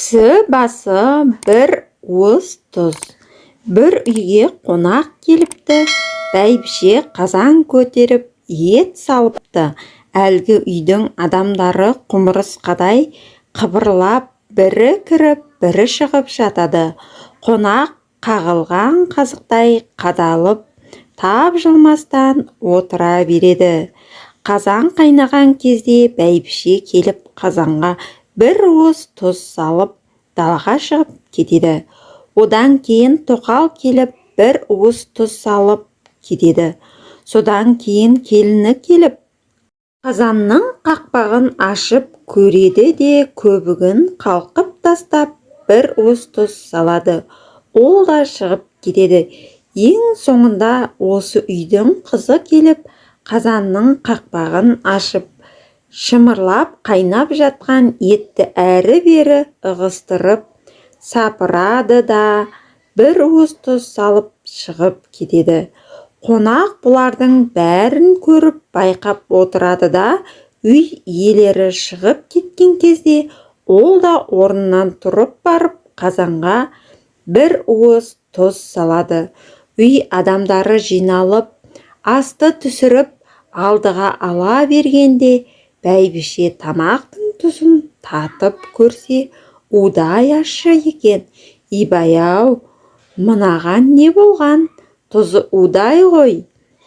Кісі басы бір уыс тұз. Бір үйге қонақ келіпті. Бәйбіше қазан көтеріп, ет салыпты. Әлгі үйдің адамдары құмырсқадай қыбырлап, бірі кіріп, бірі шығып жатады. Қонақ қағылған қазықтай қадалып, тапжылмастан отыра береді. Қазан қайнаған кезде бәйбіше келіп, қазанға бір уыс тұз салып, далаға шығып кетеді. Одан кейін тоқал келіп, бір уыс тұз салып кетеді. Содан кейін келіні келіп, қазанның қақпағын ашып көреді де, көбігін қалқып тастап, бір уыс тұз салады. Ол да шығып кетеді. Ең соңында осы үйдің қызы келіп, қазанның қақпағын ашып, шымырлап қайнап жатқан етті әрі-бері ығыстырып сапырады да, бір уыс тұз салып шығып кетеді. Қонақ бұлардың бәрін көріп, байқап отырады да, үй иелері шығып кеткен кезде ол да орнынан тұрып барып, қазанға бір уыс тұз салады. Үй адамдары жиналып, асты түсіріп, алдыға ала бергенде, бәйбіше тамақтың тұзын татып көрсе, удай ащы екен. «Ибай-ау, мынаған не болған? Тұзы удай ғой.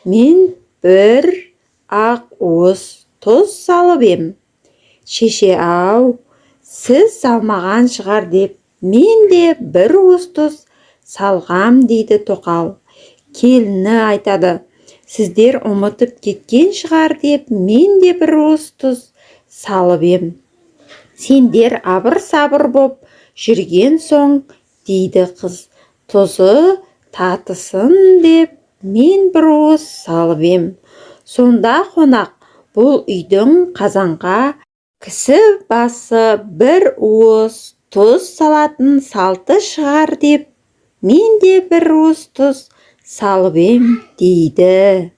Мен бір-ақ уыс тұз салып ем. Шеше-ау, сіз салмаған шығар деп, мен де бір уыс тұз салғам», – дейді тоқал. Келіні айтады: «Сіздер ұмытып кеткен шығар деп, мен де бір уыс тұз салып ем. Сендер абыр-сабыр боп жүрген соң, – дейді қыз, – тұзы татысын деп, мен бір уыс салып ем». Сонда қонақ: «Бұл үйдің қазанға кісі басы бір уыс тұз салатын салты шығар деп, мен де бір уыс тұз салып ем», – дейді.